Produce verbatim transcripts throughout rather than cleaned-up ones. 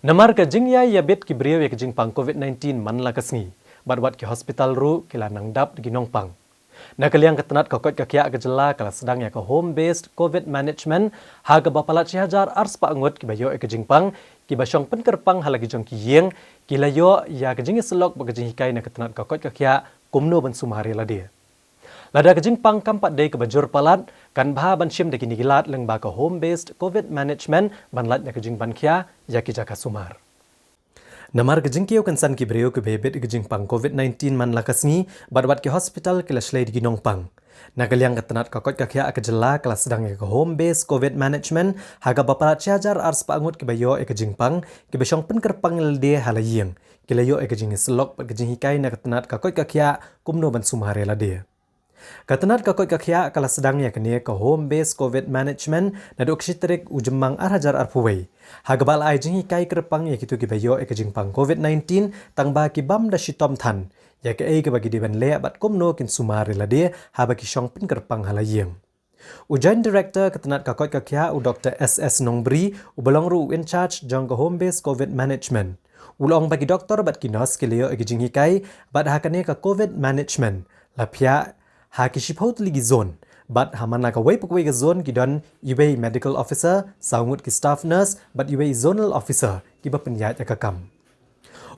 Namar ka jingïaibit ki briew ïa ka jingpang COVID nineteen man la ka sngi, bad wat ki hospital ruh ki la nang dap da ki nongpang. Na ka liang ka tnat ka koit ka khiah ka jylla ka la sdang ïa ka home based COVID management, ha kaba palat shi hajar ar spah ngut kiba ïoh ïa ka jingpang, kiba shong pynkyrpang ha la ki jong ki ïing, ki la ïoh ïa ka jingïasyllok bad ka jinghikai na ka tnat ka koit ka khiah kumno ban sumar ïa lade. Lada ka jingpang kam pat dei kaba jur palat, kan bha ban shim da kine ki lad lyngba ka home based COVID management ban lait na ka jingpang khia ïa ki jaka sumar. Namar ka jingkiew kynsan ki briew kiba ïaibit ïa ka jingpang COVID nineteen man la ka sngi, bad wat ki hospital ki la shlei da ki nongpang. Na ka liang ka tnat ka koit ka khiah ka jylla ka la sdang ïa ka home based COVID management, ha kaba palat shi hajar ar spah ngut kiba ïoh ïa ka jingpang, kiba shong pynkyrpang ïa lade ha la ïing. Ki la ïoh ïa ka jingïasyllok bad ka jinghikai na ka tnat ka koit ka khiah kumno ban sumar ïa lade. Ka tnat ka koit ka khiah ka la sdang ïa kane ka home based COVID management naduh ka shi tarik u Jymmang ar hajar arphew wei. Ha kaba la ai jinghikai kyrpang ïa kito kiba ïoh ïa ka jingpang COVID nineteen, tang ba ki bam da shitom than ïa kaei kaba ki dei ban leh bad kumno kin sumar ïa lade haba ki shong pynkyrpang ha la ïing. U Joint Director ka tnat ka koit ka khiah, u Doktor S S Nongbri, uba long ruh u in charge jong ka home based COVID management, u la ong ba ki doktor bad ki nurse ki la ïoh ïa ka jinghikai bad ha kane ka COVID management la phiah ha ki shiphew tylli ki zone, bad ha man la kawei pa kawei ka zone ki don iwei medical officer, saw ngut ki staff nurse bad iwei zonal officer kiba pynïaid ïa ka kam.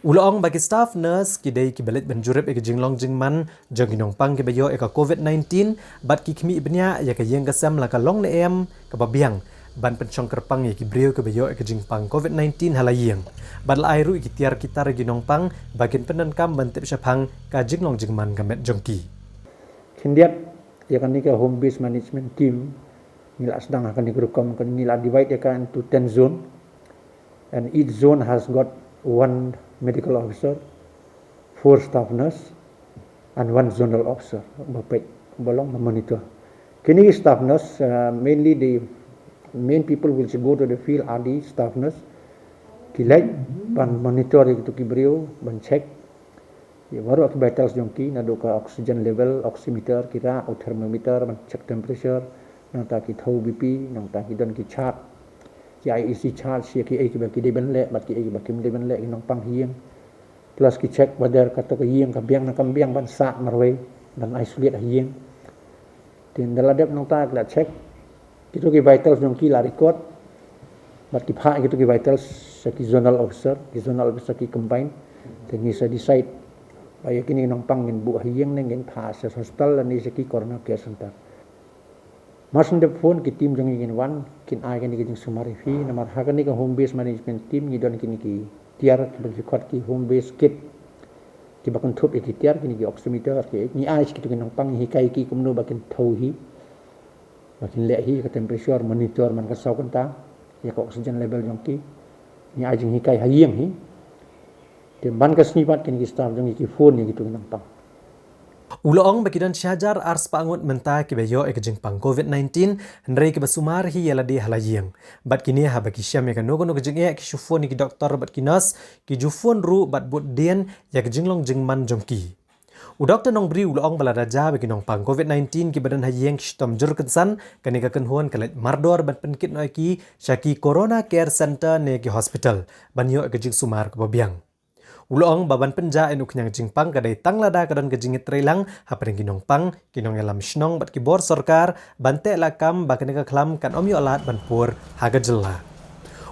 U la ong ba ki staff nurse ki dei kiba leit ban jurip ïa ka jinglong jingman jong ki nongpang kiba ïoh ïa ka COVID nineteen, bad ki khmih bniah ïa ka ïing ka sem la ka long ne em kaba biang ban pynshong kyrpang ïa ki briew kiba ïoh ïa ka jingpang COVID nineteen ha la ïing. Bad la ai ruh ïa ki tiar ki tar ïa ki nongpang ba kin pyndonkam ban tip shaphang ka jinglong jingman ka met jong ki. Khyndiat ïa kane ka home based management team, ngi la sdang ha kane ka rukom, ngi la divide ïa ka into ten zone. And each zone has got one medical officer, four staff nurse, and one zonal officer, ba peit, ba long, ba monitor. Kine ki staff nurse, uh, mainly the main people which go to the field are the staff nurse. Ki leit ban monitor ïa kito ki briew, ban check ïa baroh ki vitals jong ki, naduh ka oxygen level, oximeter, ki rah, u thermometer ban check temperature, nangta ki thew B P, nangta ki don ki chart, ki I E C chart, ïa kiei kiba ki dei ban leh bad kiei kiba kim dei ban leh, ki nongpang ha ïing. Plus ki check whether kato ka ïing ka biang ne kam biang ban sah marwei, ban isolate ha ïing. Te ynda la dep nangta ki la check, kito ki vitals jong ki la record, bad ki phah kito ki vitals sha ki zonal officer, ki zonal officer ki combine. Te ngi sa decide ba ïa kine ki nongpang ngin buh ha ïing ne ngin phah sha hospital lane sha ki corona care center. Mar shu dep phone, ki team jong ngi kin wan, kin ai kane ka jingsumar ïa phi, namar ha kane ka home based management team ngi don kine ki tiar kiba ki khot ki home based kit, kiba kynthup ïa ki tiar, kine ki oximeter, ki, ngi ai sha kito ki nongpang, ngi hikai ki kumno ba kin thew hi, ba kin leh hi ka temperature, monitor man ka saw kynta ïa ka oxygen level jong ki. Ngi ai jinghikai ha ïing hi. Te man ka sngi pat kine ki staff jong ngi ki phone ïa kito ki nongpang. U la ong ba ki don shi hajar ar spah ngut mynta kiba ïoh ïa ka jingpang COVID nineteen, hynrei kiba sumar hi ïa lade ha la ïing. Bad kine haba ki shem ïa kano kano ka jingeh ki shu phone ïa ki doktor bad ki nurse, ki ju phone ruh bad bud dien ïa ka jinglong jingman jong ki. U Doktor Nongbri u la ong ba lada jia ba ki nongpang COVID nineteen kiba don ha ïing ki shitom jur kynsan, kane ka kynhun ka leit mardor ban pynkit noh ïa ki sha ki Corona Care Center ne ki hospital ban ïoh ïa ka jingsumar kaba biang. U la ong ba ban pynjah ïa une u khñiang jingpang ka dei tang lada ka don ka jingïatreilang hapdeng ki nongpang, ki nongïalam shnong bad ki bor sorkar ban teh lakam ba kane ka khlam kan ym ïoh lad ban pur ha ka jylla.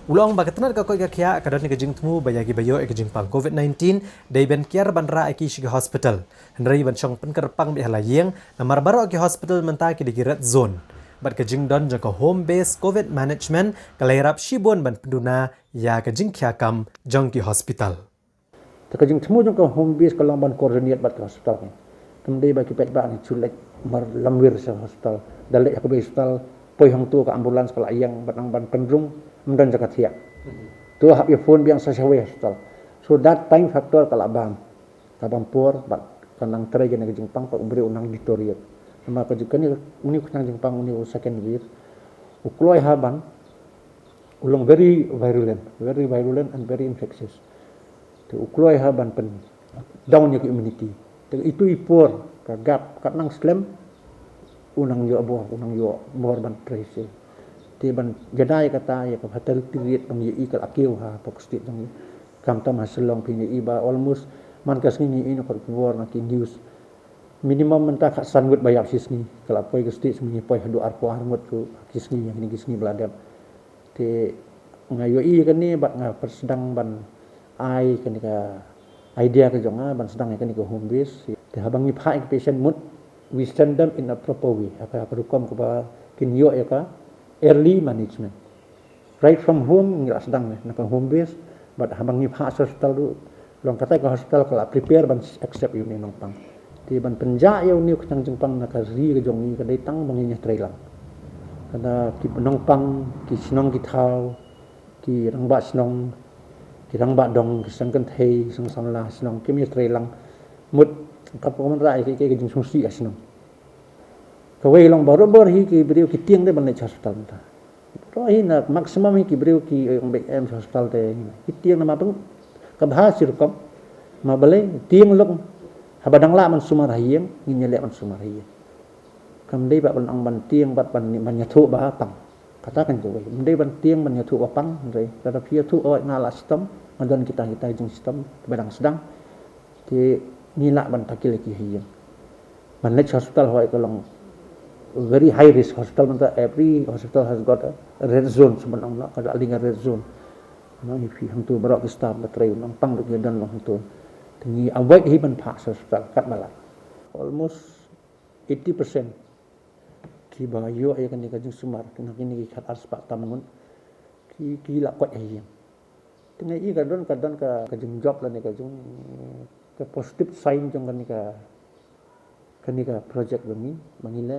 U la ong ba ka tnat ka koit ka khiah ka don ïa ka jingthmu ba ïa kiba ïoh ïa ka jingpang COVID nineteen dei ban kiar ban rah ïa ki sha ki hospital, hynrei ban shong pynkyrpang beit ha la ïing, namar baroh ki hospital mynta ki dei ki red zone. Bad ka jingdon jong ka home based COVID management ka la ïarap shibun ban pynduna ïa ka jingkhia kam jong ki hospital. Te ka jingthmu jong ka home based ka long ban coordinate bad ka hospital. Kam dei ba ki paidbah ngi shu leit mar lamwir sha hospital. Da leit ha kawei hospital, poi hangto ka ambulance ka la ïeng bad nang ban pynrung, ym don jaka thiah. To hap ïa phone biang sha kawei hospital. So that time factor ka la bam. Ka bam por bad ka nang trei ïa kane ka jingpang, bad u briew u nang deteriorate. Namar ka jingkane, une u khñiang jingpang, une u second wave, u kloi ha ban, u long very virulent, very virulent and very infectious. Te u kloi ha ban pyn down ïa ka immunity. Te itu i por ka gap kat nang slem, u nang ïoh bor, u nang ïoh bor ban trei shuh. Te ban jada ïa kata ïa ka fatality rate ban ïohi ka la kiew ha pok state jong ngi. Khamtam ha Shillong phi ïohi ba almost man ka sngi ngi ïohi na khubor na ki news. Minimum mynta khatsan ngut ba ïap shi sngi. Ka la poi ka state ngi poi haduh arphew ar ngut ki sngi ïa kine ki sngi ba la dep. Te nga ïohi ïa kane bad nga pyrshang ban ai kane ka idea ka jong nga ban sdang ïa kane ka home base. Te haba ngi phah ïa ka patient mut we send them in a proper way. Ha ka rukom kaba kin ïoh ïa ka early management. Right from home ngi la sdang ne na ka home base bad haba ngi phah sha hospital ruh long kata ka hospital ka la prepare ban accept ïa une u nongpang. Te ban pynjah ïa une u kynjang jingpang na ka ri ka jong ngi ka dei tang ba ngin ïatreilang. Kata ki nongpang, ki shnong ki thaw, ki rangbah shnong, ki rangbah dong, ki shnong kynthei, ki shnong samla, shnong kim ïatreilang. Mut ka pynrah ïa ka jingsngewsih ha shnong. Kawei long barabor hi ki briew ki tieng de ban leit sha hospital mynta. Baroh hi na maximum hi ki briew ki ong beit em sha hospital te hi. Ki tieng namar pyn ka bha shi rukom. Ma balei tieng long haba dang lah ban sumar ha ïing ngin ïaleh ban sumar ha ïing. Kam dei ba ban ong ban tieng bad ban ban ïathuh ba pang. Kata kan kawei. Ym dei ban tieng ban ïathuh ba pang, hynrei lada phi ïathuh oi nga la shitom, nga don kita kita jingshitom ba dang sdang. Te ngi lah ban tackle ïa ki ha ïing. Ban leit hospital hoi ka long very high risk hospital mynta, every hospital has got a red zone, shu ban ong noh ka dei ka red zone. Noh hi phi hangtu baroh ki staff ba trei u nongpang ruh ki don long hangtu. Te ngi avoid hi ban phah sha hospital katba lah. Almost eighty percent kiba ïoh ïa kane ka jingsumar na kine ki khat ar spah tam ngut ki ki la koit ha ïing. Te nga i ka don ka don ka ka jingjop lane ka jing ka positive sign jong kane ka kane ka project ba ngi ba ngi le